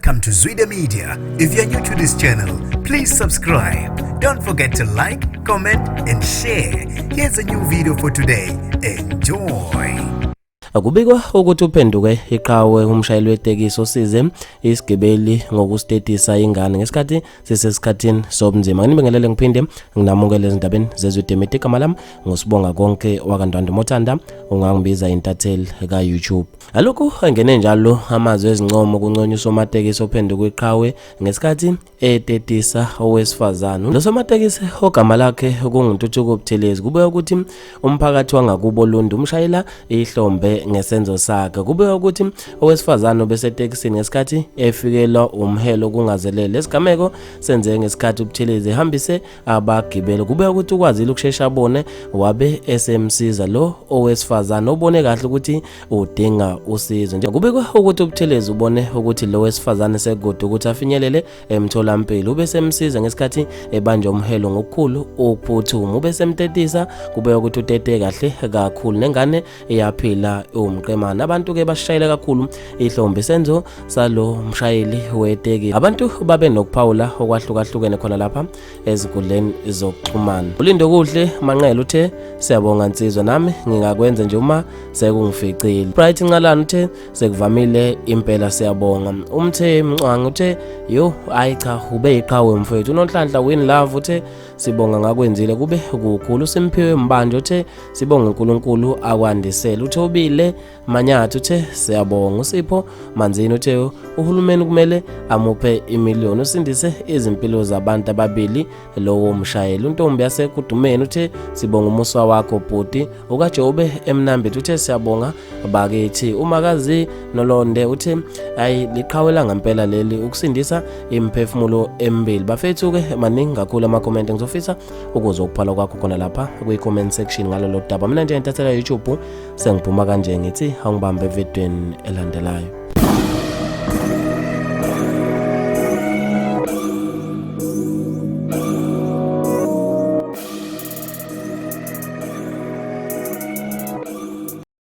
Welcome to Zwida Media. If you're new to this channel, please subscribe. Don't forget to like, comment, and share. Here's a new video for today. Enjoy. Kubikwa ukuthi uphenduke iqhawe umshayeli wetekisi osize isigibeli ngokusitetisa ingane ngesikhathi sisesikhathini sobunzima. Nginibingelele ngiphinde nginamukele ezindabeni zeZwide Media. Igama lami nguSibonga Konke wakaNtwando Mothanda, ungangibiza intatheli ka-YouTube. Alokhu engene njalo amazwi ezincomo kunconywa usomatekisi ophenduke iqhawe ngesikhathi etetisa owesifazane. Lo somatekisi ogama lakhe kunguNtuthuko Buthelezi kubeka ukuthi umphakathi wangakubo Olundi umshayela ihlombe ngesenzo sakhe. Kubeka ukuthi owesifazane obesetekisini ngesikhathi efikelwa umhelo kungazelele. Lesigameko senzeke ngesikhathi uButhelezi ehambise abagibeli. Kubeka ukuthi ukwazile ukushesha abone wabe esemsiza lo owesifazane obone kahle ukuthi udinga usizo. Kubikwa ukuthi uButhelezi ubone ukuthi lo wesifazane sekude ukuthi afinyelele emtholampilo, ube semsiza ngesikhathi ebanjwa umhelo ngokukhulu ukuphuthuma, ube semtetisa. Kubekwa ukuthi utete kahle kakhulu nengane iyaphila umqemane. Abantu-ke bashayela kakhulu ihlombe isenzo salo mshayeli wetekisi. Abantu babe nokuphawula okwahlukahlukene khona lapha ezinkundleni zokuxhumana. Ulindokuhle Manqele uthe siyabonga nsizwa, nami ngingakwenza nje uma sekungificile. Bright Ncalane uthe sekuvamile impela, siyabonga. Umthe Mncwango uthe yo hayi cha, ube yiqhawe mfowethu. UNonhlanhla Win Love uthe sibonga ngakwenzile kube kukhulu. Simphiwe Mbanje uthe sibonga uNkulunkulu akwandisele. Uthobile Manyathi uthe siyabonga. USipho Manzini uthe uhulumeni kumele amuphe imiliyoni usindise izimpilo zabantu ababili lowo mshayeli. UNtombi yaseKudumeni uthe sibonga umusa wakho bhuti. UkaJobe eMnambithi uthe siyabonga bakithi. UMakazi Nolonde uthe ayi liqhawe ngempela leli ukusindisa imiphefumulo emibili. Bafethu ke maningi kakhulu ama-comment, ngizofisa ukuzwa ukuphala kwakho khona lapha kwi-comment section ngalolo daba. Mina nje ngitathela YouTube sengiphuma kanje, ngithi awungibambe evidweni elandelayo.